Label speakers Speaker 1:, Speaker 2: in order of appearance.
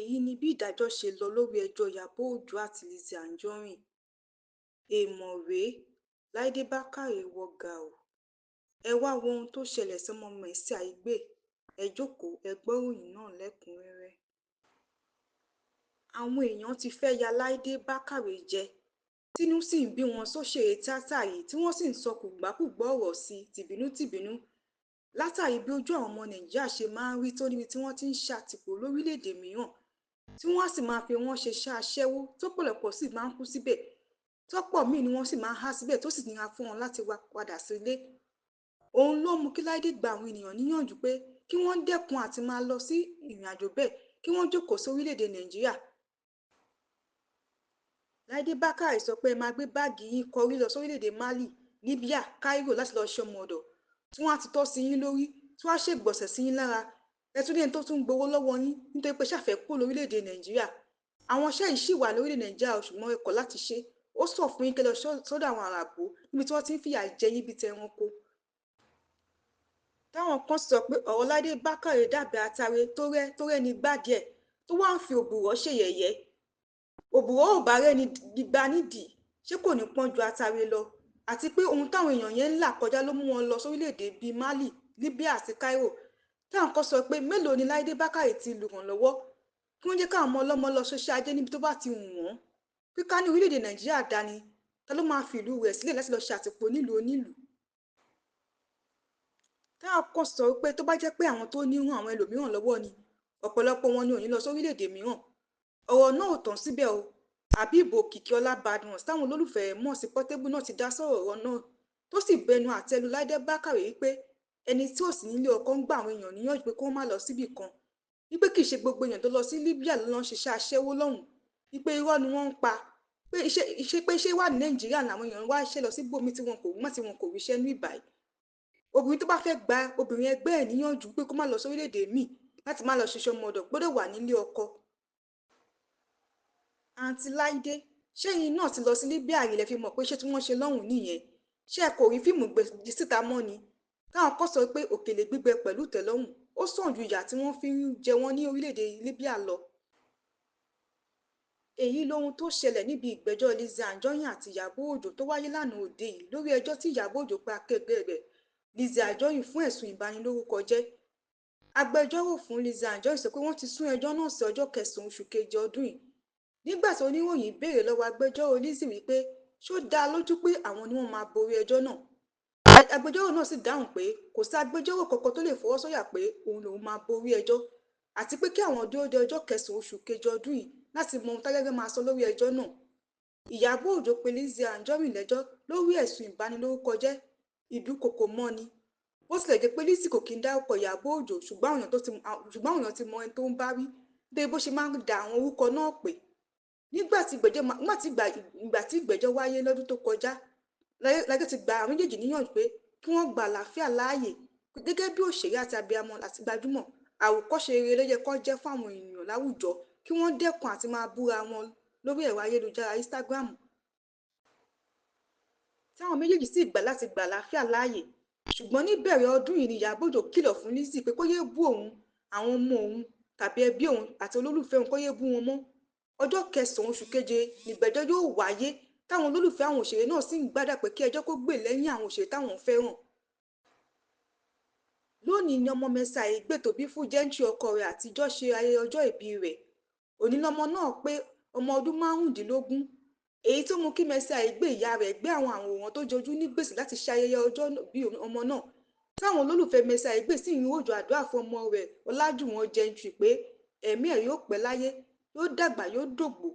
Speaker 1: Èyí ni bí ìdájọ́ ṣe lọ lórí ẹjọ́ Ìyábọ̀ Ọjọ́ àti Lizzy Anjorin. Èèmọ̀ rèé, Láìdé Bákàrè wọ gàù, ẹ wáá wo ohun tó ṣẹlẹ̀ sọ́mọ Mercy Aigbe. Ẹ jókòó, ẹ gbọ́ròyìn náà lẹ́kùn-ún-rẹ́rẹ́. Àwọn èèyàn ti fẹ́ẹ́ ya Láìdé Bákàrè jẹ, tínú sì ń bí wọn sọ́sẹ̀rẹ̀ tíátà yìí, tí wọ́n sì ń sọ kòbákùngbé ọ̀rọ̀ sí i tìbínú-tìbínú látàrí bí ojú àwọn ọmọ Nàìjíríà ṣe máa ń rí tó níbi tí wọ́n ti ń ṣàtìpó lórílẹ̀-èdè mìíràn, tí wọ́n á sì máa fi wọ́n ṣeṣẹ́ aṣẹ́wó, tọ́pọ̀lọpọ̀ sì máa ń kú síbẹ̀, tọ́pọ̀ míì ni wọ́n sì máa ń há síbẹ̀ tó sì nira fún wọn láti wá padà sílé. Òun ló mú kí Láìdé gba àwọn ènìyàn níyànjú pé kí wọ́n dẹ́kun àti máa lọ sí ìrìnàjò bẹ́ẹ̀, kí wọ́n jókòó sórílẹ̀-èdè Nàìjíríà. Láìdé Bákàrè sọ pé ẹ máa gbé báàgì yín kọrí lọ sórílẹ̀-èdè Mali, Libya, Cairo láti lọ́ọ́ ṣọmọ-ọ̀dọ̀, tí wọ́n á tutọ́ sí yín lórí, tí wọ́n á ṣègbọ̀nsẹ̀ sí yín lára. Ẹ tún ní ẹni tó tún ń gbowó lọ́wọ́ yín nítorí pé ṣàfẹ́ kúrò lórílẹ̀-èdè Nàìjíríà. Àwọn iṣẹ́ yìí ṣì wà lórílẹ̀ Nàìjíríà, ṣùgbọ́n ẹ kọ̀ láti ṣe. Ó sọ fún yín kẹ́ lọ sọ́dọ̀ àwọn Àràbò níbi tí wọ́n ti ń fìyà jẹ yín bíi tẹranko. Táwọn kan sọ pé ọ̀rọ̀ Láìdé Bákàrè dàbí atare tó rẹ́ni gbádìí ẹ̀ tó wá ń fi òbùrọ̀ ṣe yẹ̀yẹ́. Òbùrọ̀ ò bá rẹ́ni gbá nídìí, ṣé kò ní pọ́n ju atare lọ? Àti pé ohun táwọn èèyàn yẹn ń là kọjá ló mú wọn lọ sórílẹ̀-èdè bíi Mali, Libya àti Cairo. Táwọn kan sọ pé mélòó ni Láìdé Bákàrè ti lù ràn lọ́wọ́ kí wọ́n jẹ́ káwọn ọmọ ọlọ́mọ lọ ṣiṣẹ́ ajé níbi tó bá ti wù wọ́n. Pé ká ní orílẹ̀-èdè Nàìjíríà dání, ta ló máa fi ìlú rẹ̀ sílẹ̀ láti lọ ṣe àtìpó nílùú onílùú? Táwọn kan sọ pé tó bá jẹ́ pé àwọn tó ní ràn àwọn ẹlòmíràn lọ́wọ́ ni, ọ̀pọ̀lọpọ̀ wọn ni ò ní lọ sórílẹ̀-èdè mìíràn. Ọ̀rọ̀ náà ò tán síbẹ̀ o. Habeeb Òkìkíọlá Badmus táwọn olólùfẹ́ rẹ̀ mọ̀ sí Portable náà ti dá sọ́rọ̀ ọ̀rọ̀ náà, tó sì bẹnu àtẹ́ lu Láìdé Bákàrè wípé ẹni tí ò sí nílé ọkọ ń gba àwọn èèyàn níyànjú pé kí wọ́n má lọ síbì kan, wípé kì í ṣe gbogbo èèyàn tó lọ sí Libya ló lọ ń ṣiṣẹ́ aṣẹ́wó lọ́hùn-ún, wípé irọ́ ni wọ́n ń pa, pé iṣẹ́ wà ní Nàìjíríà làwọn èèyàn ń wá iṣẹ́ lọ síbòmíì tí wọn kò mọ̀, tí wọn kò ríṣẹ́ ní ìbàyí. Obìnrin tó bá fẹ́ gba obìnrin ẹgbẹ́ ẹ̀ níyànjú pé kó má lọ sórílẹ̀-èdè míì láti má lọ ṣiṣẹ́ ọmọ ọ̀dọ̀ gbọ́dọ̀ wà nílé ọkọ. Àǹtí Láìdé, ṣẹ́yìn náà ti lọ sí Libya rí lẹ fi mọ̀ pé iṣẹ́ tí wọ́n ṣe lọ́hùn-ún nìyẹn? Ṣé ẹ kò rí fíìmù gbé síta mọ́ ni? Táwọn kan sọ pé òkèlè gbígbẹ pẹ̀lú ìtẹ́lọ́rùn ó sàn ju ìyà tí wọ́n fi ń jẹ wọ́n ní orílẹ̀-èdè Libya lọ. Èyí lohun tó ṣẹlẹ̀ níbi ìgbẹ́jọ́ Lizzy Anjorin àti Ìyábọ̀ Òjó tó wáyé lánàá òde yìí lórí ẹjọ́ tí Ìyábọ̀ Òjó pe akẹgbẹ́ rẹ̀ Lizzy Anjorin fún ẹ̀sùn ìbanilórúkọjẹ́. Agbẹjọ́rò fún Lizzy Anjorin sọ pé wọ́n ti sún ẹjọ́ náà sí ọjọ́ kẹsàn-án oṣù keje ọdún yìí. Nígbà tí oníròyìn béèrè lọ́wọ́ agbẹjọ́rò Lizzy wípé ṣó dá a lójú pé àwọn ni wọ́n máa borí ẹjọ́ náà. Agbẹjọ́rò náà sì dáhùn pé kò sí agbẹjọ́rò kankan tó lè fọwọ́sọ̀yà pé òun lòun máa borí ẹjọ́, àti pé kí àwọn dúró de ọjọ́ kẹsàn-án oṣù keje ọdún yìí láti mọ ohun tádájọ́ máa sọ lórí ẹjọ́ náà. Ìyábọ̀ Òjó pe Lizzy Anjorin lẹ́jọ́ lórí ẹ̀sùn ìbanilórúkọjẹ́, ìdúnkookò mọ́ni. Bó tilẹ̀ jẹ́ pé Lizzy kò kí ń dárúkọ Ìyábọ̀ Òjó, ṣùgbọ́n àwọn èèyàn ti mọ ẹni tó ń bá wí nítorí bó ṣe máa ń da àwọn orúkọ náà pè. Nígbà tí ìgbẹ́jọ́ wáyé lọ́dún tó kọjá, lájọ́ ti gba àwọn méjèèjì níyànjú pé kí wọ́n gba àlàáfíà láàyè gẹ́gẹ́ bí òṣèré àti abiyamọ àti gbajúmọ̀. Àwòkọ́ṣe rere ló yẹ kó jẹ́ fún àwọn èèyàn láwùjọ, kí wọ́n dẹ́kun àti máa búra wọn lórí ẹ̀rọ ayélujára Instagram. Táwọn méjèèjì sì gbà láti gba àlàáfíà láàyè. Ṣùgbọ́n níbẹ̀rẹ̀ ọdún yìí ni Ìyábọ̀ Òjó kìlọ̀ fún Lizzy pé kó yéé bú òun, àwọn ọmọ òun tàbí ẹbí òun àti olólùfẹ́ òun kó yéé bú wọn mọ́. Ọjọ́ kẹsàn-án oṣù keje nìgbẹ́jọ́ yóò wáyé, táwọn olólùfẹ́ àwọn òṣèré náà sì ń gbàdúrà pé kí ẹjọ́ kó gbè lẹ́yìn àwọn òṣèré táwọn fẹ́ràn. Lónìí ni ọmọ Mercy Aigbe tó bí fún Gentry ọkọ rẹ̀ àtijọ́ ṣe ayẹyẹ ọjọ́ ìbí rẹ̀. Òní lọmọ náà pé ọmọ ọdún 15. Èyí tó mú kí Mercy Aigbe ìyá rẹ̀ gbé àwọn àwòrán tó jojú ní gbèsè láti ṣe ayẹyẹ ọjọ́ ìbí ọmọ náà. Táwọn olólùfẹ́ Mercy Aigbe sì ń rọ̀jò àdúrà fún ọmọ rẹ̀ Ọlájùwọ̀n Gentry pé ẹ̀mí ẹ̀ yóò pẹ́ láyé, yóò dàgbà, yóò dògbó.